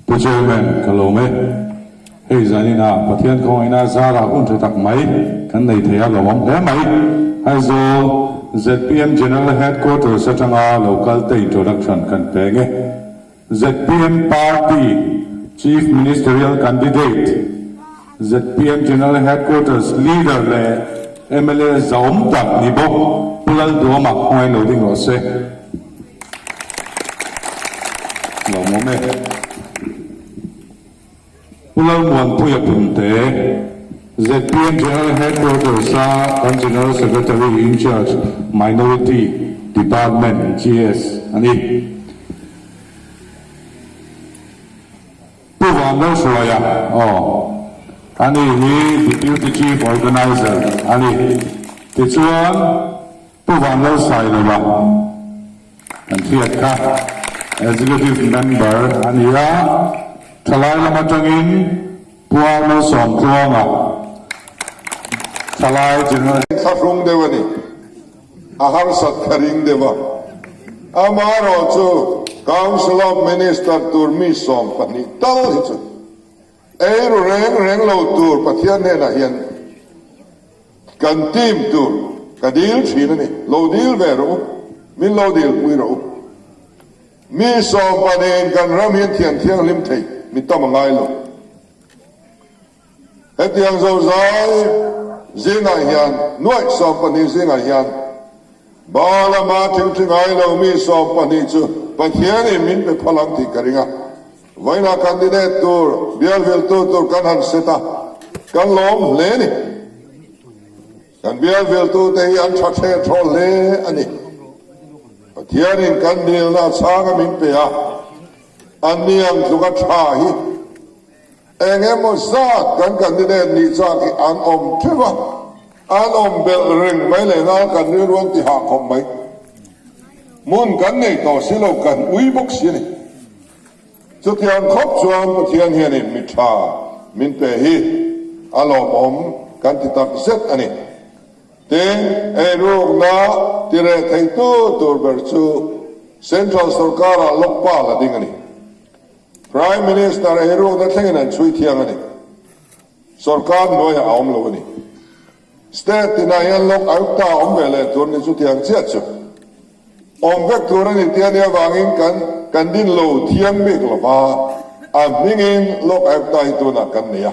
Pu Chairman, ka lawm e. Hei zaninah Pathian khawngaihna zarah hun tha tak mai kan nei thei a lawmawm hle mai. Aizawl zpm General Headquarters atanga lo kal te introduction kan peng e. Zpm Party Chief Ministerial Candidate, zpm General Headquarters Leader leh mla zahawm tak ni bawk Pu Lalduama khawngaih lo ding rawh se. Lawmawm e. Pu Lalmuanpuia Punte, zpm General Headquarters a kan General Secretary in charge Minority Department, GS, a ni. Pu Vanlalhruaia, aw, ani hi Deputy Chief Organiser a ni. Tichuan, Pu Vanlalsailova kan hriat kha Executive Member a ni a, thalai lam atangin Pu Arnold Sawmtluanga, thalai General. Thlahrung deuh a ni, a harsat kha ring deuh a. Amaherawhchu Council of Minister tur mi 12 tal hi chu eiru reng reng lo tur Pathian hnenah hian Kan team tur ka dil thin a ni. Lo dil ve rawh u. Min lo dil pui rawh u. Mi 12 in kan ram hian thian thianghlim thei mi tam a ngai lo. Hetiang zozai zingah hian, nuaih 12 zingah hian Baalama thingthi ngai lo mi 12 chu Pathianin min pe phal ang tih ka ring a. Vawiinah candidate tur, bial viltu tur kan han set a, kan lawm hle a ni. Kan bial viltute hi an tha thleh thaw hle a ni. Pathianin kan dilna a chhang a min pe a, anni ang tluka tha hi eng emaw zat kan candidate nih chak hi an awm theuh a, an awm belh reng mai leh nghal kan rilru an ti hah khawp mai. Hmun kan nei tawh si lo, kan ui bawk si a ni. Chutiang khawp chuan Pathian hianin mi tha min pe hi a lawmawm kan ti tak zet a ni. Tin, eirukna ti reh theitu tur ber chu Central sorkarah Lokpal a ding a ni. Prime Minister eirukna thlengin an chhui thiang a ni. Sorkar hnuaiah a awm lo a ni. State tinah hian Lok Ayukta a awm ve leh tur ni chutiang chiah chu awm vek tur a ni tih a nih avangin kan kan din lo thiang bik lo va, a hmingin Lok Ayukta hi tunah kan nei a.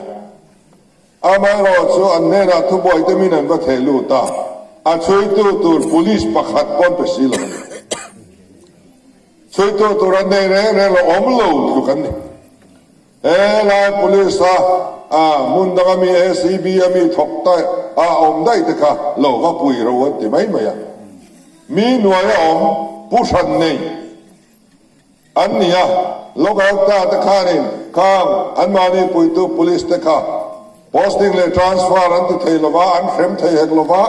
Amaherawh chu an hnenah thubuai te min an va theh lut a, a chhuitu tur police pakhat pawn pe si lo a ni. Chhuitu tur an nei reng reng lo, awm lo tluk an ni. He lai police a a hmun dang ami ACB ami thawk ta a awm daih te kha lo va pui ro an ti mai mai a. Mi nuai a awm pu hran nei an ni a, local ta te khanin khang anmahni puitu police te kha posting leh transfer an ti thei lova, an hrem thei hek lova,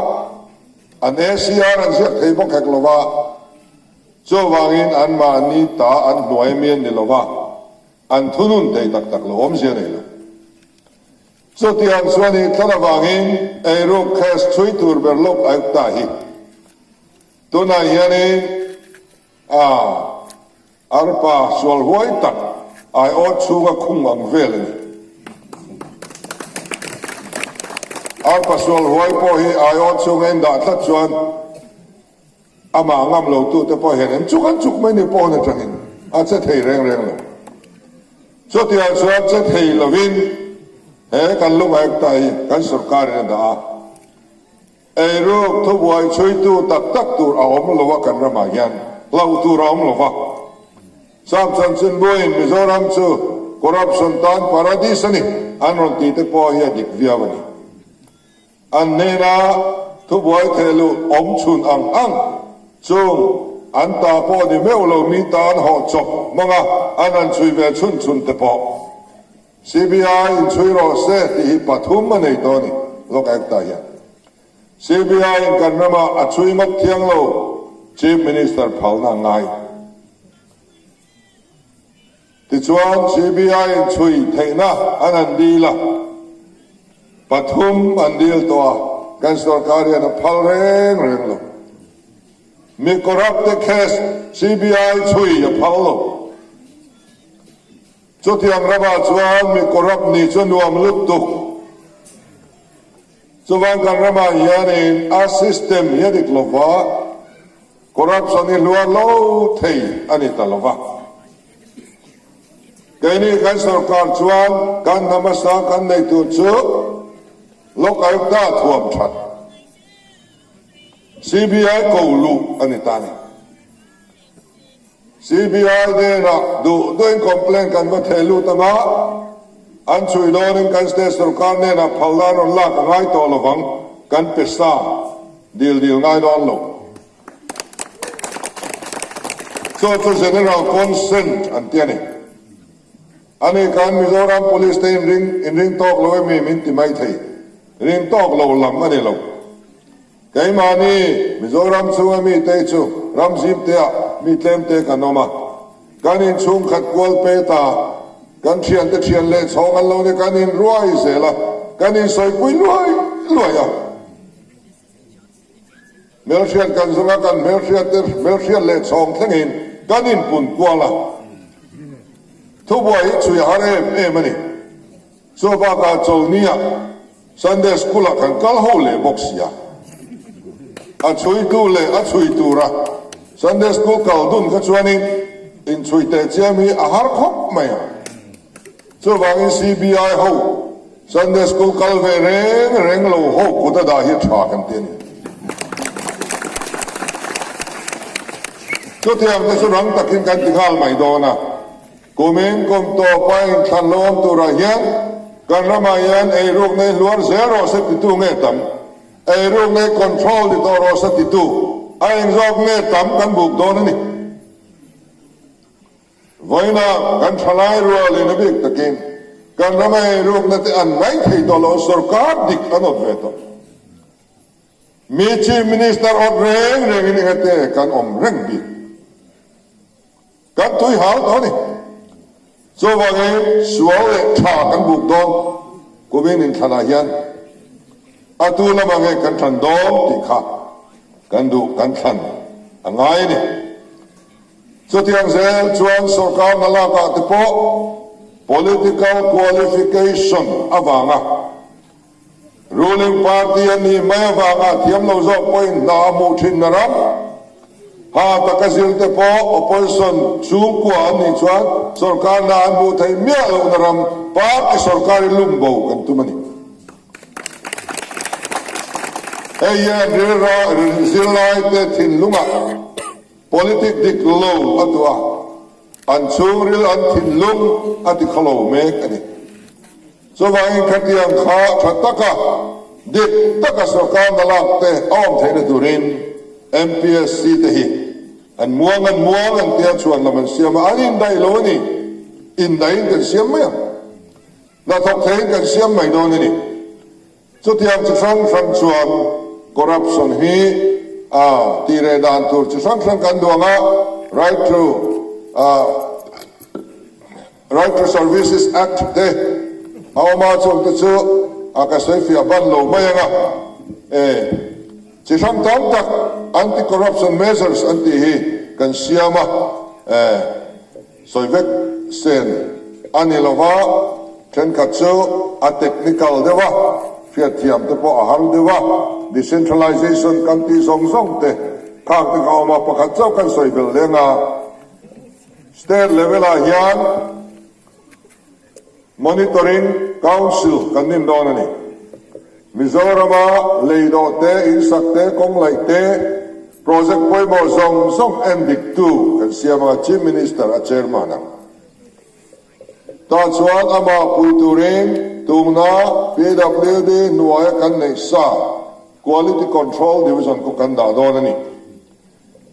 an ACR an ziak thei bawk hek lova, chuvangin anmahni ta an hnuai ami an ni lova. An thunun thei tak tak lo awmzia nei lo. Chutiang chuan i thlan avangin eiruk case chhui tur ber Lok Ayukta hi tunah hianin a arpa sual huai tak aiawt chhunga khung ang vel a ni. Arpa sual huai pawh hi aiawt chhunga indah tlat chuan Amah ngam lo tute pawh hian an chuk an chuk mai ni pawn atangin a che thei reng reng lo. Chutiang chuan che thei lovin he kan lungaek ta hi kan sorkarin a dah a. Eiruk thubuai chhuitu tak tak tur a awm lo a kan ramah hian hlauh tur a awm lo va. Sap chanchinbuaiin Mizoram chu corruption tan paradis a ni an rawn tih te pawh hi a dik viau a ni. An hnena thubuai thehluh awm chhun ang ang chung an ta pawh ni meuh lo mi tan hawh chawp hmanga an han chhui ve chhun chhun te pawh CBI in chhui rawh se tih hi pathum a nei tawh a ni Lok Ayukta hian CBI in kan ramah a chhui ngawt thiang lo Chief Minister phalna a ngai. Tichuan CBI in chhui theihna an han dil a, pathum an dil tawh a, kan sorkar hian a phal reng reng lo. Mi corrupt te case CBI chhui a phal lo. Chutiang ramah chuan mi corrupt nih chu nuam lutuk. Chuvang kan ramah hianin a system hi a dik lova, corruption hi hluar lo thei a ni ta lova. Keini kan sorkar chuan kan hna hmasa kan neih tur chu Lok Ayukta thuam that CBI ko luh a ni ta a ni. CBI hnenah duh duhin complaint kan va theh lut anga, an chhui dawnin kan state sorkar hnenah phalna an rawn lak a ngai tawh lovang, kan pe sa dil dil ngai dawn lo. Chu chu General Consent an ti a ni. Ani khan Mizoram Police te inring inring tawk lo emi min ti mai thei. Ring tawk lo lam a ni lo. Keimahni Mizoram chhunga mite chu ram zimteah mi tlemte kan awm a. Kan inchhung khat kual pe ta, kan thiante thian leh chhawng an lo ni kan inruai zel a, kan insawipui luai luai a. Hmelhriat kan zawng a, kan hmelhriatte hmelhriat leh chhawng thlengin kan inpun kual a. Thubuai hi chhui a har em em a ni. Chu bakah Chawlhnia Sunday School ah kan kal ho leh bawk sia. A chhuitu leh a chhui tura Sunday School kal dun kha chuanin inchhui teh chiam hi a har khawp mai a. Chuvangin CBI ho Sunday School kal ve reng reng lo ho kut a dah hi tha kan ti a ni. Chutiang te chu rang takin kan ti nghal mai dawn a. Kumin kum tawpa inthlan lo awm turah hian kan ramah hian eiruk nei hluar zel rawh se titu nge tam? Eiruk nei control ni tawh rawh se titu a engzawk nge tam kan buk dawn a ni. Vawiinah kan thalai rualin a bik takin kan rama eirukna te an ngaih thei tawh lo, sorkar dik an awt ve tawh. Mi Chief Minister awt reng rengin engate kan awm reng bik. Kan tui hal tawh a ni. Chuvangin sual leh tha kan buk dawn kumin inthlanah hian a tu lamah nge kan thlan dawn tih kha kan duh kan thlan a ngai a ni. Chutiang zel chuan sorkar hna lakah te pawh political qualification avanga Ruling party an nih mai avanga thiam lo zawk pawhin hna a hmuh thinna ram ha taka zirte pawh opposition chhungkua an nih chuan sorkar hna an hmuh theih miah lohna ram party sorkar hi lum bo kan tum a ni. Hei hian zirlaite thinlungah politic dik lo a duh a, an chhungril an thinlung a ti khawlo mek a ni. Chuvangin khatiang kha tha taka, dik taka sorkar hna lak te a awm theihna turin MPSC te hi an muang an muang an tia chhuan lam an siam a, an indaih lo a ni. Indaihin kan siam mai ang. Hnathawk theihin kan siam mai dawn a ni. Chutiang chi hrang hrang chuan corruption hi a tih reh dan tur chi hrang hrang kan duang a, right to Right to Services Act te a awm a, chung te chu a ka sawifiah ban lo mai ang a, e chi hrang tam tak anti-corruption measures an tih hi kan siam a, e sawi vek sen a ni lo va, thenkhat chu a technical deuh a, hriatthiam te pawh a har deuh a, decentralization kan tih zawng zawng te khang te kha a awm a, pakhat chauh kan sawi belh leng a. State level ah hian Monitoring Council kan nin dawn a ni. Mizorama lei dawh te, insak te, kawng laih te, project pawimawh zawng zawng en dik tu kan siam anga Chief Minister a chairman ang. Tah chuan amah pui turin tungna PWD hnuaia kan neih sa Quality Control Division khu kan dah dawn a ni.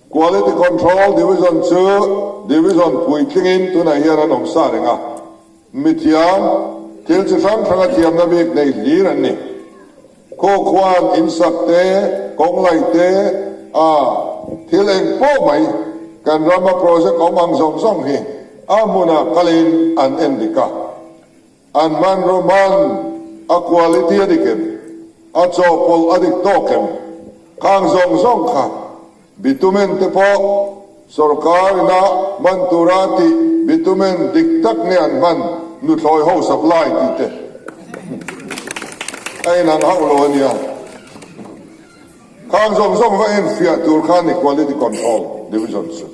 Quality Control Division chu Division puitlingin tunah hian an awm sa reng a, mithiam, thil chi hrang hranga thiamna bik nei hlir an ni. Khaw khuan insak te, kawng laih te, a thil eng pawh mai kan rama project awm ang zawng zawng hi a hmunah kalin an en dik a. An hmanraw hman a quality a dik em? A chawhpawlh a dik tawk em? Khang zawng zawng kha bitumen te pawh sorkar ina hman tura tih. bitumen dik tak nge an hman nuthlawi ho supply tih te a inang hauh lo a nia. Khang zawng zawng va enfiah tur kha ni Quality Control Division chu.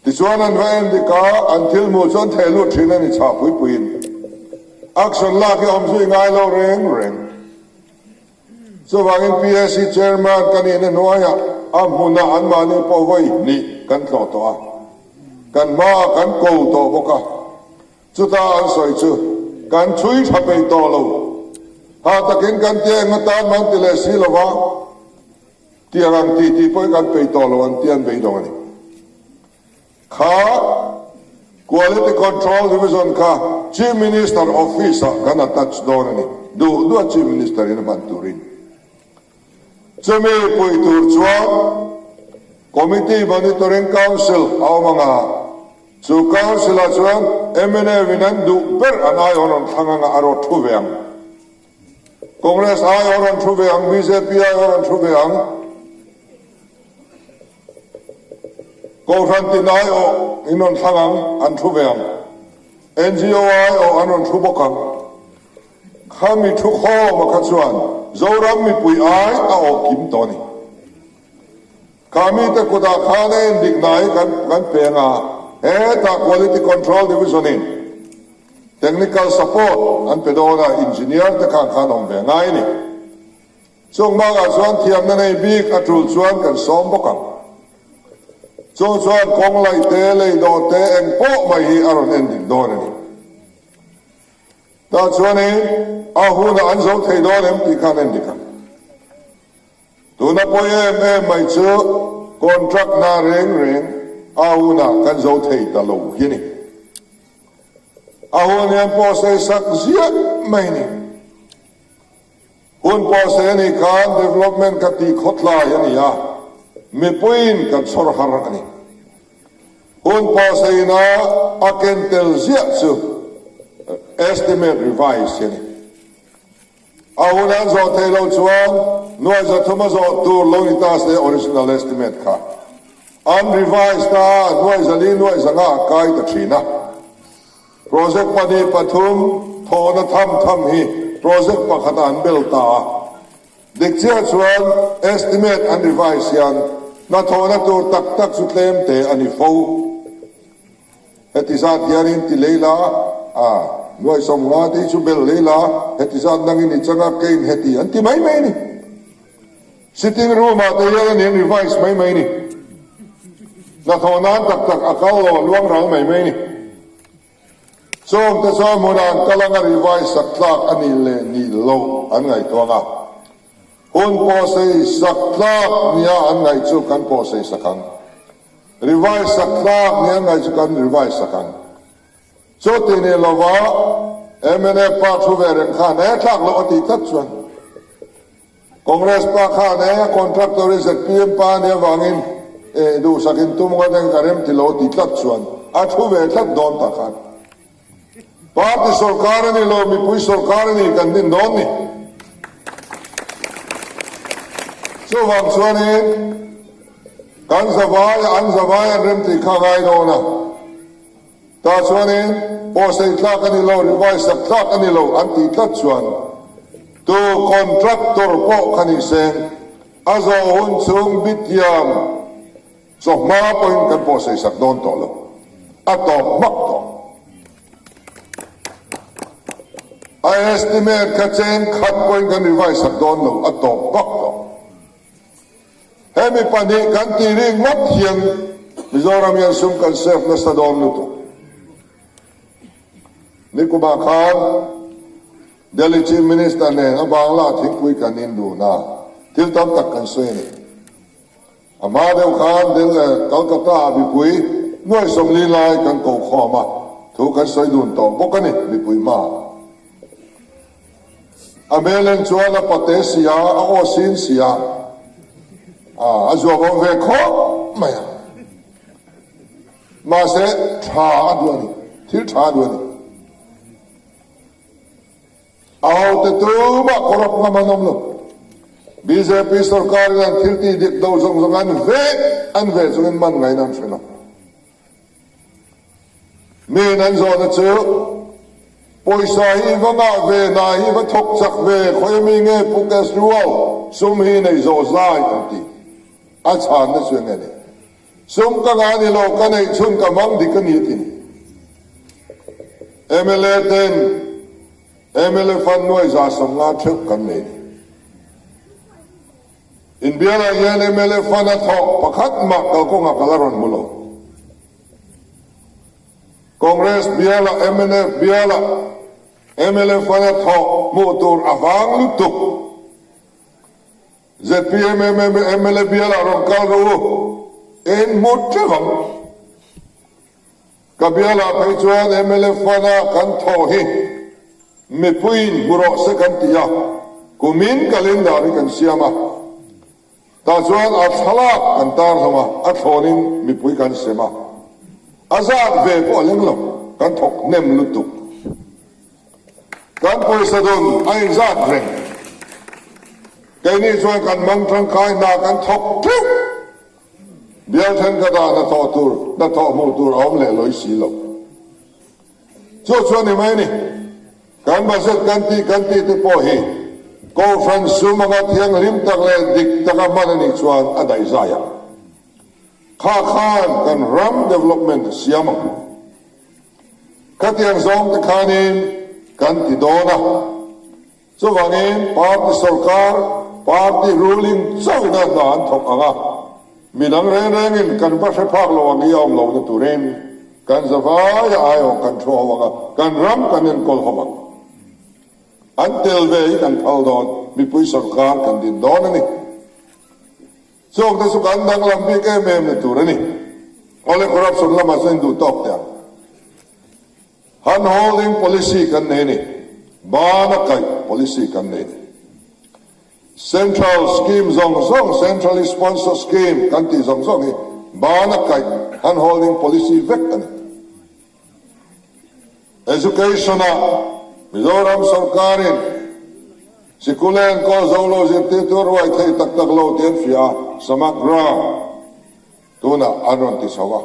Tichuan an va en dik a, an thil hmuh chu an theh lut thin a ni chhah pui puiin. Action lak hi awm zui ngai lo reng reng. Chuvangin PAC Chairman ka nihna hnuaiah a hmunah anmahni pawh vawi hnih kan tlawh tawh a, kan hmaah kan ko tawh bawk a. Chuta an sawi chu kan chhui tha peih tawh lo. Hah takin kan tia eng atan man ti leh si lova, tiang ang tih tih pawhin kan peih tawh lo an ti an beidawng a ni. Kha Quality Control Division kha Chief Minister Office ah kan attach dawn a ni, duh duh a Chief Minister in a hman turin. Chumi pui tur chuan Committee Monitoring Council a awm ang a, chu Council ah chuan mnf in an duh ber an aiawh rawn thlang ang a, a rawt thu ve ang. Congress aiawh rawn thu ve ang, bjp aiawh rawn thu ve ang. Kohhran tin aiawh in rawn thlang ang, an thu ve ang. NGO aiawh an rawn thu bawk ang. Khami thu khawma kha chuan Zoram mipui ai a awh kim tawh a ni. Kha mite kutah khan a endik hna hi kan kan peng a, hetah Quality Control Division in Technical Support an pe dawn a, Engineer te khan khan awm ve ngai a ni. Chung bakah chuan thiamna nei bik a tul chuan kan sawm bawk ang. Chung chuan kawng laih te, lei dawh te eng pawh mai hi a rawn endik dawn a ni. Tah chuanin a hunah an zo thei dawn em tih khan en dik ang. Tuna pawi em em mai chu contract hna reng reng a hunah kan zo thei ta lo hi ni. A hun hian pawh sei sak ziah mai ni. Hun pawh sei a nih khan development kha tih khawtlai a ni a, mipuiin kan chhawr har a ni. Hun pawhseina a ken tel ziah chu estimate revise hi a ni. A hun an zawh theih loh chuan nuai 300 a zawh tur lo ni ta se original estimate kha an revise ta a, nuai 400 nuai 500 a kai ta thin a. Project pahnih pathum thawhna tham tham hi project pakhatah an bel ta a. Dik chiah chuan estimate an revise hian hnathawhna tur tak tak chu tlem te a ni fo. Heti zat hianin ti lei la, a, nuai 50 te hi chu bel lei la, heti zat nangin i chang a, keiin heti an ti mai mai a ni. Sitting room ah te hian a ni an revise mai mai a ni. Hnathawh nan tak tak a kal lo, a luang ral mai mai a ni. Chawngte chuan hmunah an kal anga rivai sak tlak a nih leh nih loh an ngaihtuah ang a, hun pawhsei sak tlak nia an ngaih chu kan pawhsei sak ang. Rivai sak tlak nia an ngaih chu kan rivai sak ang. Chuti ni lova mnf pa thu ve reng khan he tlak loh a tih tlat chuan Congress pa khan e a contractor hi zpm pa a nih avangin e duhsak in tum ngawt eng ka rem ti lo ti tlat chuan a thu ve tlat dawn ta khan party sorkar a ni lo mipui sorkar a ni kan din dawn ni. Chuvang chuanin kan zavai an zavai an rem tih kha a ngai dawn a. Tah chuanin pawhsei tlak a ni lo, revise sak tlak a ni lo an tih tlat chuan tu contractor pawh kha ni seng a zawh hun chhung bithiam chawhma pawhin kan pawhsei sak dawn tawh lo, a tawp hmak tawh. A estimate kha cheng khat pawhin kan revise sak dawn lo, a tawp hmak tawh. Hemi pahnih kan tih rik ngawt hian Mizoram hian sum kan save nasa dawn lutuk. Nikumah khan Delhi Chief Minister nen a Bangla thingpui kan in dun a, thil tam tak kan sawi a ni. A hma deuh khan Delhi Calcutta ah mipui nuai 40 lai kan ko khawm a, thu kan sawi dun tawh bawk a ni mipui hmaah. A hmel en chuan a pate si a, a aw sin si a, a zuam awm ve khawp mai a. Mahse, tha a duh a ni, thil tha a duh a ni. A hote tumah corrupt ngam an awm lo. Bjp sorkarin an thil tih dik do zawng zawng an veh an veh chungin man ngaihna an hre lo. Miin an zawhna chu, Pawisa hi i va ngah ve, hna hi i va thawk chak ve, khawi ami nge Pu Kejriwal sum hi nei zawh zai an ti. A chhanna chu enge ni? Sum ka ngah ni lo, ka neih chhun ka hmang dik a ni a ti ni. Mla ten mla fund nuai 150 theuh kan nei ni. Inbialah hian mla fund a thawk pakhat mah kalkawngah ka la rawn hmu lo. Congress bialah mnf bialah mla fund a thawk hmuh tur a vang lutuk. Zpm mla bialah rawn kal rawh u, en hmu teuh ang. Ka bialah phei chuan mla fund a kan thawh hi mipuiin hmu rawh se kan ti a, kumin calendar hi kan siam a. Tah chuan a thlalak kan tar hlawm a, a thlawnin mipui kan sem a. A zat ve pawh a leng lo, kan thawk hnem lutuk. Kan pawisa dawn a inzat reng. Keini chuan kan hmang tangkai hna kan thawk teuh. Bial thenkhatah hnathawh tur, hnathawh hmuh tur a awm leh lawi si lo. Chu chuan ni mai ni. Kan budget kan tih kan tih te pawh hi Kohhran sum anga thianghlim tak leh dik taka hman a nih chuan a daih zai ang. Kha khan kan ram development a siam ang. Khatiang zawng te khanin kan ti dawn a. Chuvangin party sorkar, party ruling chauhna hna an thawk ang a, midang reng rengin kan va hre phak lo ang i a awm lohna turin kan zavaia aiawh kan thu ho ang a, kan ram kan enkawl ho ang. An tel ve hi kan phal dawn, mipui sorkar kan din dawn a ni. Chungte chu kan danglam bik em em na tur a ni. Awle corruption lamah chuan induh tawk teh ang. Hand holding policy kan nei a ni. Bana kaih policy kan nei a ni. Central scheme zawng zawng, centrally sponsored scheme kan tih zawng zawng hi bana kaih hand holding policy vek a ni. Education-ah Mizoram sorkarin sikul enkawl zo lo zirtirtu a ruai thei tak tak lo tih an hria a, Samagra. Tunah an rawn ti chho a,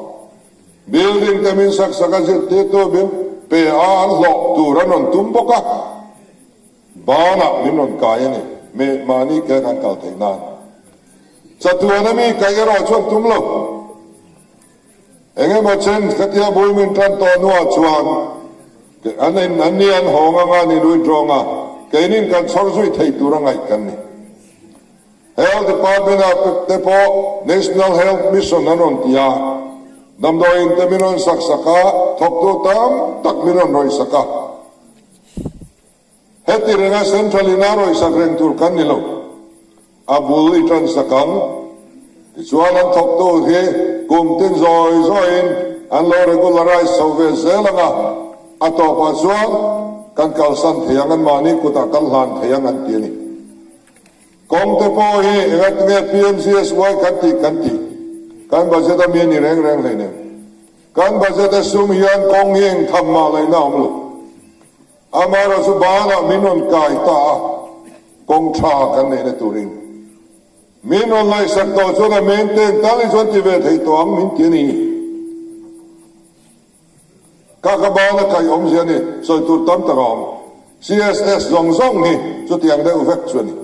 building te min sak sak a zirtirtu min pe a an hlawh tur an rawn tum bawk a, banah min rawn kai a ni, me mahni ke kan kal theih nan. Chatuan a mi kaih erawh chuan tum lo. Eng emaw chen khatia bul min tan tawh hnuah chuan an in an ni an hawng anga an inui tawng a, keinin kan chhawr zui thei tur a ngaih kan ni. Health Department ah te pawh National Health Mission an rawn ti a, damdawiin te min rawn sak sak a, thawktu tam tak min rawn rawih sak a. Heti renga Central in a rawih sak reng tur kan ni lo, a bul i tan sak ang. Tichuan an thawktu hi kum tin zawi zawiin an lo regularize chho ve zel ang a, a tawpah chuan kan kalsan thei ang, anmahni kutah kan hlan thei ang an ti a ni. Kawng te pawh hi enga tinge PMGSY kan tih kan tih? Kan budget a mi a ni reng reng hleinem. Kan budget a sum hian kawng hi eng tham mah laihna a awm lo. Amaherawh chu banah min rawn kai ta a, kawng tha kan neihna turin. Min rawn laihsak tawh chuan a maintain tal hi chuan ti ve thei tawh ang min ti a ni. Ka ka bana kaih awmzia ni, sawi tur tam tak a awm. CSS zawng zawng hi chutiang deuh vek chu a ni.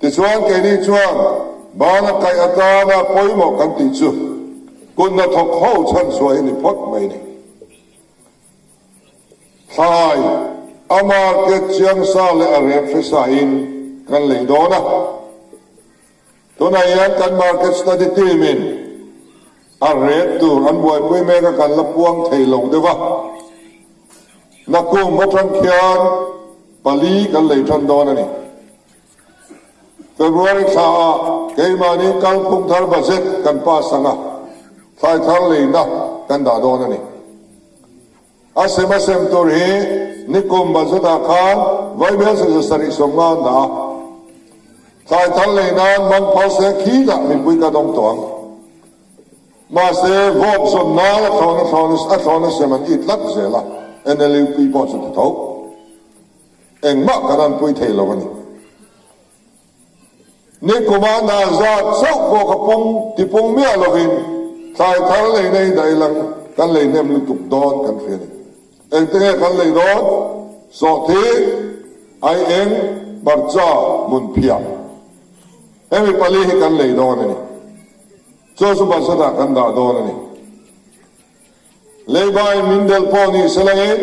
Tichuan keini chuan bana kaih atana pawimawh kan tih chu kut hnathawk ho chhanchhuah hi ni phawt mai ni. Thlai a market chiang sa leh a rep hre sa in kan lei dawn a. Tunah hian kan market study team in a rate tur an buaipui mek a kan la puang thei lo deuh a. Nakum atang khian pali kan lei tan dawn a ni. February thla ah keimahni kalphung thar budget kan pass ang a, thlai thar leina kan dah dawn a ni. A sem a sem tur hi nikum budget ah khan vaibel 770 an dah a. Thlai thar lei nan mang phal se khi dah mipui ka dawng tawh ang. Mahse vawk zawn nan a thlawn a thlawn a thlawn a sem an it tlat zel a, NLUP pawh chu ti tho. Engmah kan anpui thei lo a ni. Nikuma hna zat chauh pawh ka pung tipung miah lovin thlai thar lei nei daih lang. kan lei hnem lutuk dawn kan hria a ni. Engte nge kan lei dawn? Sawhthing, aieng, hmarcha, hmunphiah. Hemi pali hi kan lei dawn a ni. Chaw chu budget ah kan dah dawn a ni. Leibai min delh pawh ni se langin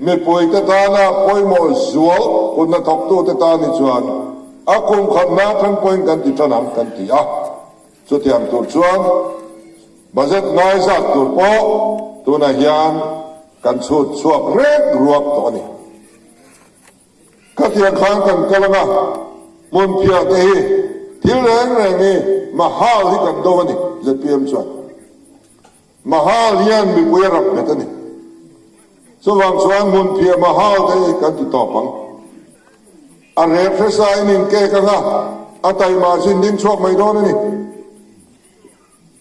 mipuite tana pawimawh zual kutna thawktute tan hi chuan a kum khatna atang pawhin kan ti tan ang kan ti a. Chutiang tur chuan budget ngai zat tur pawh tunah hian kan chhut chhuak rek ruak tawh a ni. Khatiang khan kan kal anga hmunphiah te hi thil reng reng hi mahal hi kan do a ni, zpm chuan. Mahal hian mipui a rap bet a ni. Chuvang chuan hmunphiah mahal te hi kan ti tawp ang. A rep hresa in inkek anga a taima chu in ding chhuak mai dawn a ni.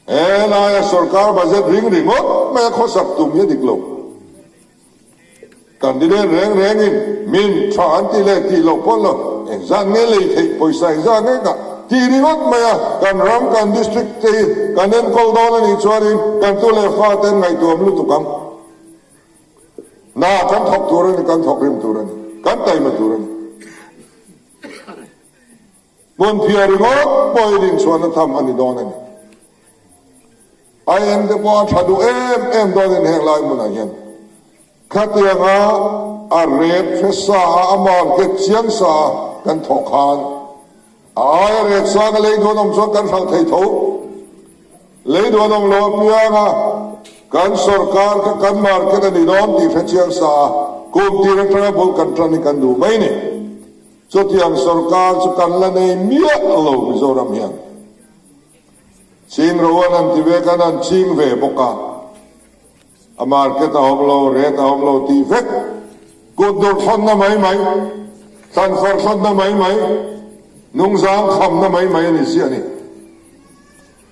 He laia sorkar budget ring ringawt mai a khawsak tum hi a dik lo. Candidate reng rengin min tha an tih leh tih loh pawn lo, engzat nge lei theih pawisa engzat nge ka tih ringawt mai a, kan ram kan district te hi kan enkawl dawn a nih chuanin kan tu leh fa ten ngaihtuam lutuk ang. Hna kan thawk tur a ni, kan thawk rim tur a ni, kan taima tur a ni. Hmunphiah ringawt pawh hi dinchhuahna tham a ni dawn a ni. IM te pawh a tha duh em em dawnin heng lai hmunah hian khatianga a rep hre sa a, a market chiang sa a kan thawh khan a aia rep sang a lei duan awm chuan kan hralh thei tho. Lei duan awm lo apianga kan sorkar kha kan market a ni dawn tih hre chiang sa a kum tir atanga bul kan tan hi kan duh mai ni. Chutiang sorkar chu kan la nei miah lo Mizoram hian. Ching ro an han ti ve khan an ching ve bawk a, a market a awm lo, rate a awm lo tih vek, kut dur thlawnna mai mai, thlan fawr thlawnna mai mai, nungzang khamna mai mai a ni ziah a ni.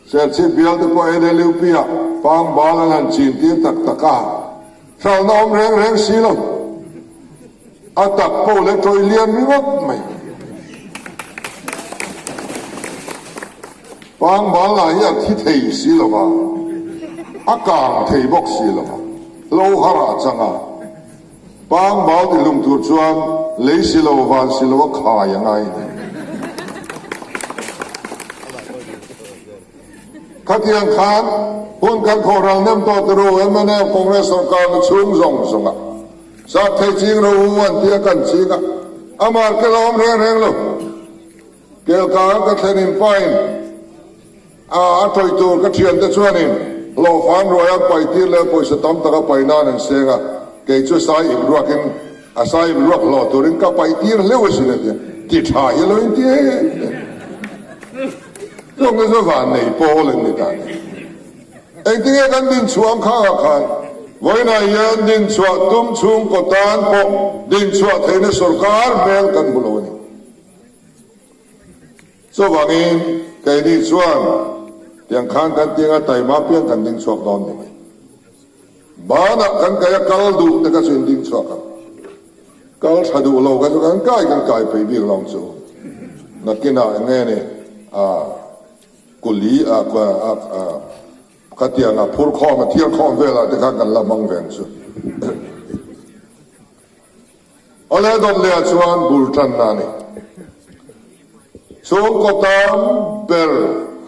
Serchhip bial te pawh NLUP ah pangbal an han chin tir tak tak a, hralhna awm reng reng si lo, A tak pawh leh tawih lian ringawt mai. Pangbal lah hi a thi thei si lo va, a kang thei bawk si lo va, hlo har ah chang a. Pangbal ti hlum tur chuan lei si lo van si lo a khai a ngai ni. Khatiang khan hun kan khawh ral nem tawh ti ru mnf Congress sorkar na chhung zawng zawng ah. Sap thei ching ro u an tia kan ching a, a market a awm reng reng lo. Kelkang ka thlen in pain a a tawih tur ka thian te chuanin hlawhfan ruai an pai tir leh pawisa tam tak a pai nan an seng a, kei chu sai ip ruak in a sai ip ruak hlawh turin ka pai tir hleuh asin a tia, ti tha hi lo in ti em em. Chung te chu van nei pawl an ni ta ni. Engtinge kan dinchhuah ang khangah khan vawiinah hian dinchhuah tum chhungkaw tan pawh dinchhuah theihna sorkar hmel kan hmu lo a ni. Chuvangin keini chuan tiang khan kan tinga taima piang kan dingchhuak dawn ni mai. Banah kan kai a kal duh te kha chu in dingchhuak ang. Kal tha duh lo kha chu kan kai kan kai phei bik lo ang chu. Nakinah eng nge ni a. Kuli a khatiang a phur khawm a thiar khawm velah te khan kan la hmang ve ang chu. Awle dawt leh ah chuan bul tanna a ni. Chhungkaw tam ber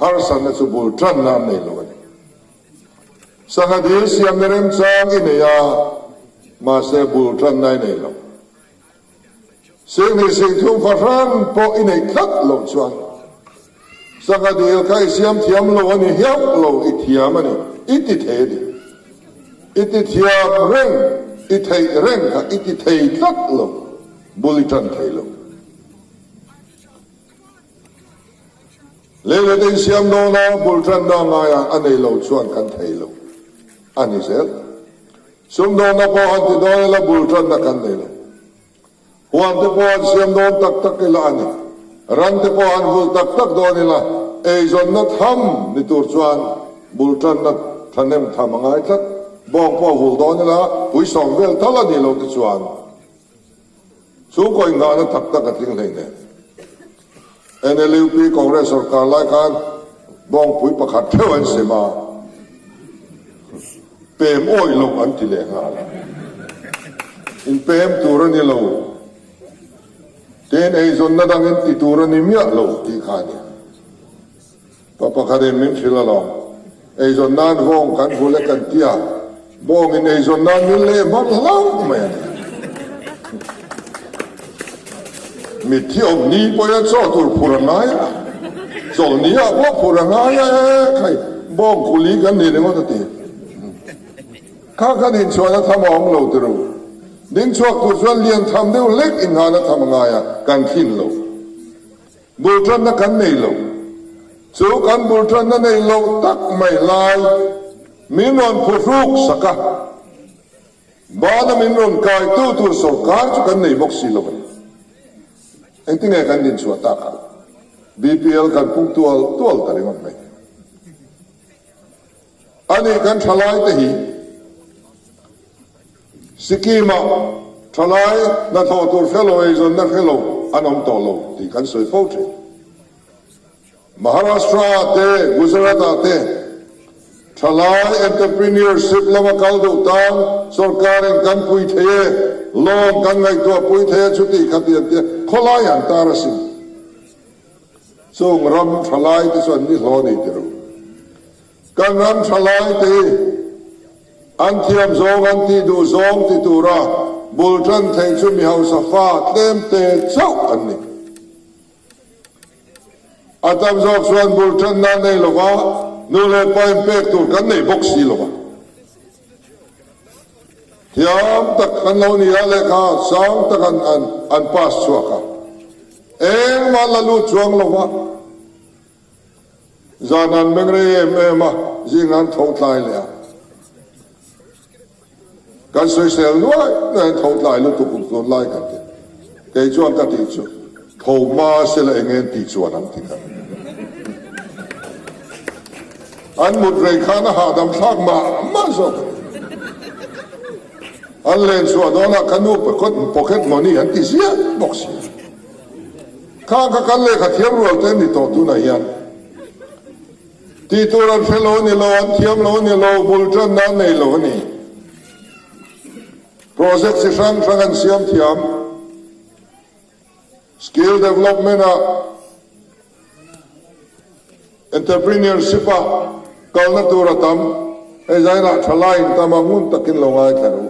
harsatna chu bul tanna an nei lo a ni. Sangha dil siamna remchang i nei a, mahse bul tanna i nei lo. Sing hnih sing thum fahran pawh i neih tlat loh chuan sangha dil kha i siam thiam lo a ni hiauh lo, i thiam a ni, i ti thei a ni. I ti thiam reng, i theih reng kha i ti thei tlat lo, bul i tan thei lo. Lei leh te i siam dawn a, bul tanna ngaia a nei lo chuan kan thei lo a ni zel. Sumdawnna pawh han ti dawn ila bul tanna kan nei lo. Huan te pawh han siam dawn tak tak ila a ni. Ran te pawh han vulh tak tak dawn ila eizawnna tham ni tur chuan bul tanna thahnem tham a ngai tlat. Bawng pawh vulh dawn ila puisawm vel tal a nih loh te chuan chhungkaw inghahna tak tak a tling hleinem. NLUP Congress sorkar lai khan bawngpui pakhat theuh an sem a. Pem awih loh an ti leh nghal a. In pem tur a ni lo. Tin, eizawnna dang in ti tur a ni miah lo tih kha a ni. Pa pakhatin min hrilh alawm. Eizawn nan vawng kan hmu leh kan tia, bawngin eizawn nan min leh hman hlauh mai a ni. Mitthi awm ni pawhin chaw tur phur a ngai a, chawlhni ah pawh phur a ngai a e khai, bawng kuli kan ni ringawt a ti. Kha kan inchhuahna tham a awm lo ti ru. Ding chhuak tur chuan lian tham deuh hlek inghahna tham a ngai a, kan thlin lo. Bul tanna kan nei lo. Chu kan bul tanna nei lo tak mai lai min rawn phuhruk sak a, bana min rawn kaitu tur sawrkar chu kan nei bawk si lo a ni. Engtinge kan dinchhuah tak ang? BPL kan pung tual tual ta ringawt mai. Ani kan thalaite hi Sikkim-ah thalai hnathawh tur hre lo, eizawnna hre lo an awm tawh lo tih kan sawi fo thin. Maharashtra-ah te, Gujarat-ah te thalai entrepreneurship lama kal duh tan sorkarin kan pui thei e, loan kan ngaihtuah pui thei e chuti khati an tia, khawlai an tar asin. Chung ram thalai te chu an ni hlaw ni ti ru. Kan ram thalai te hi an thiam zawng an tih duh zawng ti tura bul tan thei chu mi hausa fa tlem te chauh an ni. A tam zawk chuan bul tanna nei lova nu leh pa in pek tur kan nei bawk si lova. Thiam tak an lo ni a, lehkha sang tak an an pass chhuak a, engmah la lut chuang lova. Zan an meng rei em em a, zing an tho tlai leh a. Kan sawisel nuai nuai an tho tlai lutuk uk tun lai kan ti. Kei chuan ka tih chu tho hma sela eng nge an tih chuan an ti kha. An mut rei khan a hahdam thlak mah mah zawk a ni. An len chhuah dawnah ka nu pocket money an ti ziah bawk si. Khang kha kan lehkha thiam rual te ni tawh tunah hian tih tur an hre lo a ni lo, an thiam lo a ni lo, bul tanna an nei lo a ni. Project chi hrang hrang an siam thiam, skill development ah, entrepreneurship ah kalna tur a tam, hei zainah thalaiin tam a ngun takin lo ngaithla ru.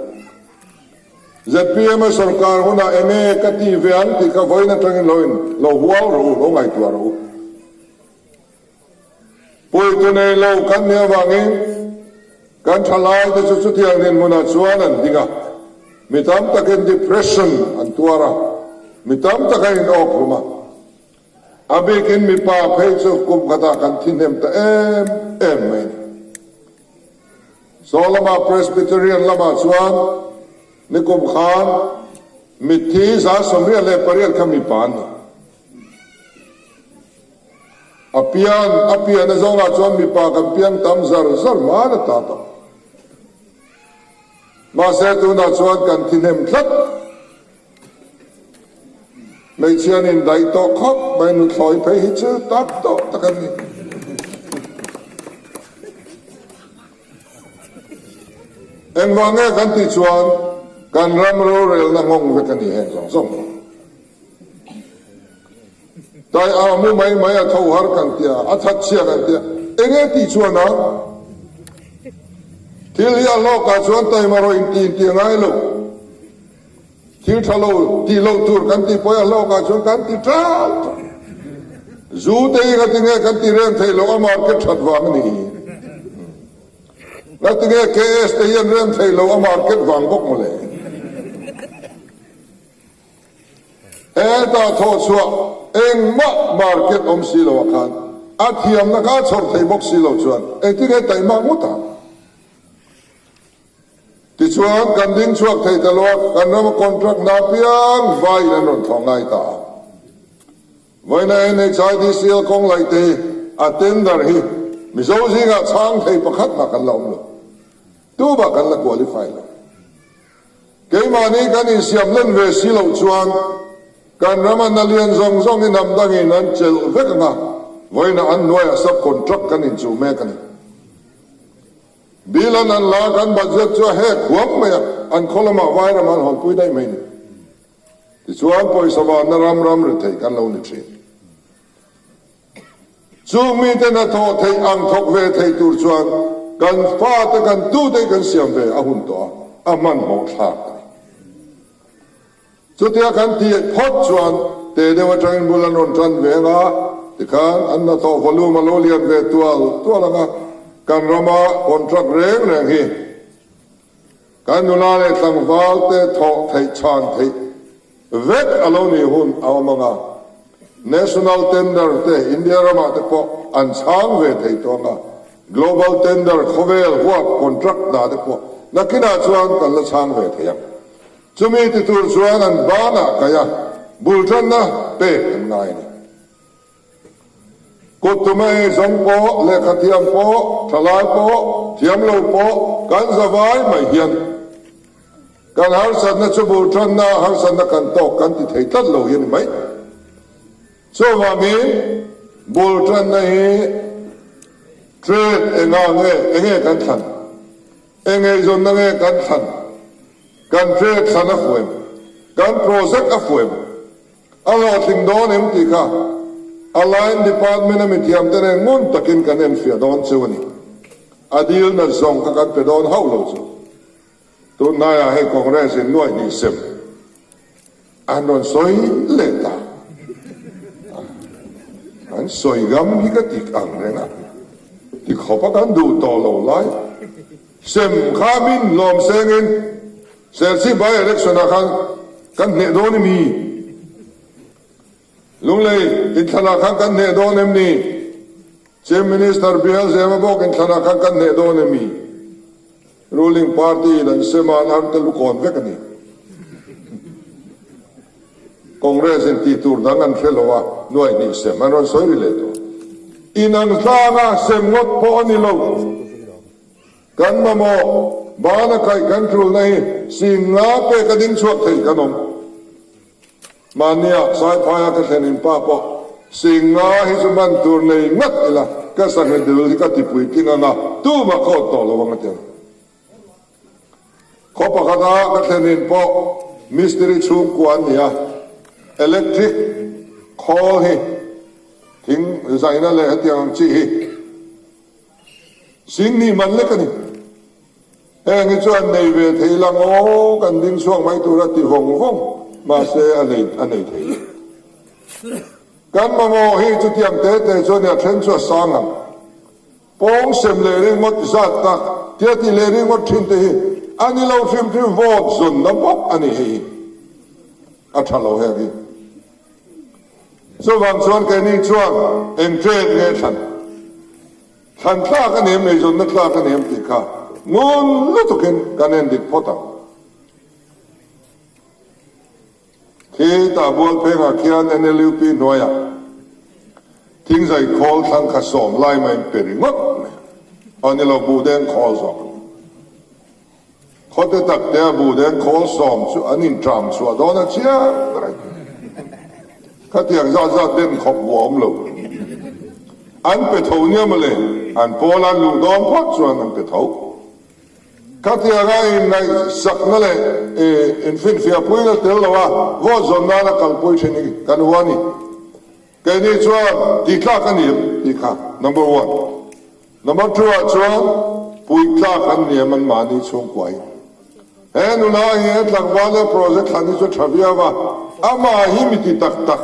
Zpm-a sorkar hunah eng nge ka ti ve ang tih kha vawiin atangin lo in lo hual rawh u, lo ngaihtuah rawh u. Puitu nei lo kan nih avangin kan thalaite chu chutiang dinhmunah chuan an ding a, mi tam takin depression an tuar a, mi tam tak an inawk hlum a. A bikin mipa phei chu kum khatah kan thi hnem ta em em mai a ni. Saw lama Presbyterian lamah chuan nikum khan mitthi 98 kha mipa an ni. A pian a pian a zawngah chuan mipa kan piang tam zar zar hman a ta tawh. Mahse tunah chuan kan thi hnem tlat. Hmeichhia an indaih tawh khawp mai, nuthlawi phei hi chu tam tawh tak an ni. Engvang nge kan tih chuan kan ram rorelna nghawng vek a ni heng zawng zawng hi. Tai a mu mai mai a tho har kan tia, a that chhia kan tia, enge tih chuan a? Thil hi a hlawkah chuan taima rawh inti inti a ngai lo. Thil tha lo tih loh tur kan tih pawh hi a hlawkah chuan kan ti ṭal ṭal. Zu te hi ngatinge kan ti rem theih loh a market that vang a ni. Ngatinge KS te hi an rem theih loh a market vang bawk mawle. Hetah thawh chhuah engmah market awm si loah khan a thiamna kha a chhawr thei bawk si lo chuan engtinge taihmak ngawt ang? Tichuan, kan ding chhuak thei ta lo a, kan rama contract hna piang vaiin an rawn thawh ngai ta a. Vawiina NHIDCL kawng laih te hi a tender hi Mizo zingah chhang thei pakhat mah kan la awm lo. Tumah kan la qualify lo. Keimahni kan insiam len ve si loh chuan kan rama hna lian zawng zawng hi hnam dangin an chelh vek ang a, vawiina an hnuaiah sub contract kan inchuh mek a ni. Bill an an la a, kan budget chu a hek huam mai a, an khaw lamah vairam an hawnpui daih mai ni. Tichuan pawisa vanna ram ram ri theih kan lo ni thin. Chung mite hnathawh theih ang thawk ve thei tur chuan kan fate kan tute hi kan siam ve a hun tawh a, a hmanhmawh thlak a ni. Chutia kan tih phawt chuan te deuh atangin bul an rawn tan ve ang a, tikhan an hnathawh volume a lo lian ve tual tual ang a, kan rama contract reng reng hi kan nula leh tlangval te thawh theih chhan theih vek a lo nih hun a awm ang a, National tender te India ramah te pawh an chhang ve thei tawh ang a, Global tender khawvel huap contract hna te pawh nakinah chuan kan la chhang ve thei ang. Chumi ti tur chuan an banah kaih a, bul tanna pek an ngai a ni. Kut tuma ei zawng pawh, lehkha thiam pawh, thalai pawh, thiam lo pawh kan zavai mai hian kan harsatna chu bul tanna harsatna kan tawk kan ti thei tlat lo hi a ni mai. Chuvangin bul tanna hi trade enga nge, enge kan thlan? Eng eizawnna nge kan thlan? Kan trade thlan a fuh em? Kan project a fuh em? A hlawhtling dawn em tih kha a line department a mithiamte nen ngun takin kan enfiah dawn cheu a ni. A dil nat zawng kha kan pe dawn hauh lo chu. Tunhnaiah hei Congress in nuaih hnih sem an rawn sawi leh ta. An sawi ngam hi ka tik ang reng a, ti khawp a kan duh tawh lo lai. Sem kha min lawm sengin Serchhip by election ah khan kan hneh dawn i mi? Lunglei inthlan ah khan kan hneh dawn em ni? Chief Minister bial Zema bawk inthlan ah khan kan hneh dawn em mi? Ruling party in an sem a, an arte lukawn vek a ni. Congress in tih tur dang an hre lo a, nuai hnih sem an rawn sawi ri leh tawh. Inang tlanga sem ngawt pawh a ni lo. Kan mamawh bana kaih kan tulna hi sing nga pek a ding chhuak thei kan awm. Mahnia Saiphaia ka thlen in pa pawh sing nga hi chu man tur nei ngat ila ka sangha dil hi ka ti puitling anga tumah ka awt tawh lo ang a ti ang. Khaw pakhata ka thlen in pawh mistiri chhungkua an ni a, electric khawl hi thing zaina leh hetiang ang chi hi Singni man lek a ni. Heng hi chuan nei ve thei lang aw, kan ding chhuak mai tur a ti vawng vawng, mahse a nei a nei thei lo. Kan mamawh hi chutiang te te chuan a then chu a sang ang. Pawng sem leh ringawt zat tak tia ti leh ringawt thin te hi a ni lo hrim hrim vote zawnna bawk a ni hei hi. A tha lo heng hi. Chuvang chuan keini chuan eng trade nge thlan thlan tlak a ni em, eizawnna tlak a ni em tih kha ngun lutukin kan en dik phawt ang. Khi tah bual phengah khian NLUP hnuaiah thingzai khawl thlang kha sawm lai mai pe ringawt mai a, a ni lo buhdeng khawl zawk a ni. Khawte tak te a bu deng khawl sawm chu an inṭam chhuah dawn a chiang reng. Khatiang zat zat den khawp bu a awm lo. An pe tho nia mawle, an pawl an luh dawn phawt chuan an pe tho. Khatianga inngaihsakna leh infinfiahpuina tel loa vote zawn nana kalpui thin hi kan hua a ni. Keini chuan tihtlak a ni em tih kha number one. Number two ah chuan puitlak an ni em an mahni chhungkua hi. He nula hi he tlangval leh project thlan hi chu tha viau a, amah hi mi ti tak tak.